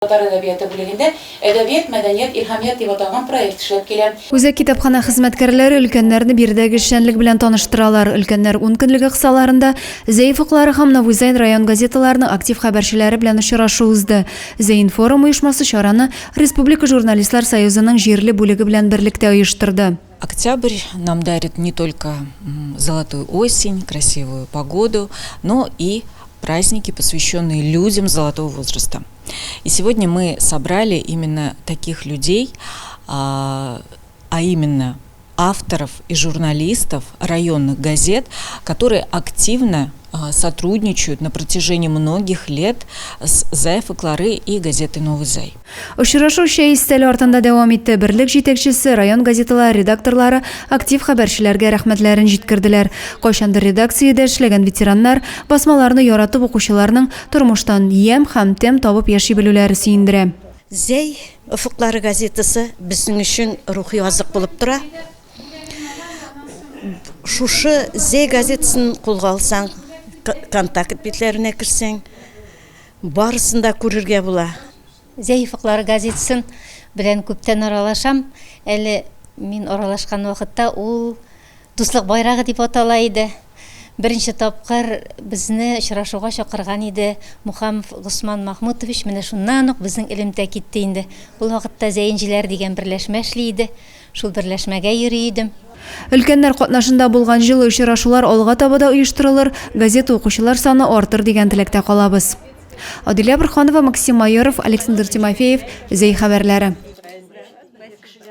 Татар әдәбияты бүлегендә Әдәбият, мәдәният, илһамият дип аталган проект эшләп килә. Үзәк китапханә хезмәткәрләре өлкәннәрне биредәге эшчәнлек белән таныштыралар. Өлкәннәр ункөнлеге кысаларында Зәй офыклары һәм Новый Зайн район газеталарының актив хәбәрчеләре белән очрашу узды. Зәй-информ оешмасы чараны Республика Журналистлар союзының җирле бүлеге белән берлектә оештырды. Октябрь нам дарит не только золотую осень, красивую погоду, но и праздники, посвященные людям золотого возраста. И сегодня мы собрали именно таких людей, а, а именно авторов и журналистов районных газет, которые активно а, сотрудничают на протяжении многих лет с Зай Факлары и газетой «Новый Зай». Очрашу чәй өстәле артында дәвам итте. Берлек җитәкчесе, район газеталары редакторлары актив хәбәрчеләргә рәхмәтләрен җиткерделәр. Кайчандыр редакциядә эшләгән ветераннар, басмаларны яратып укучыларның тормыштан ямь һәм тәм табып яши белүләре сөендерә. Зәй офыклары газетасы безнең өчен рухи азык булып тора. Шушы Зәй газетасын кулга алсаң, контакт битләренә керсәң, Барысын да күрергә була. Зәй офыклары газетасын белән күптән аралашам. Әле мин аралашкан вакытта ул Дуслык байрагы дип атала иде. Беренче тапкыр безне очрашуга чакырган иде Мухамов Госман Махмутович. Менә шуннан ук безнең элемтә китте инде. Ул вакытта Зәенҗеләр дигән берләшмә эшли иде. Шул берләшмәгә йөри идем. Өлкәннәр катнашында булган җылы очрашулар алга таба да оештырылыр, газета укучылар саны артыр дигән теләктә калабыз. Адилә Борһанова, Максим Майоров, Александр Тимофеев, Зәй хәбәрләре.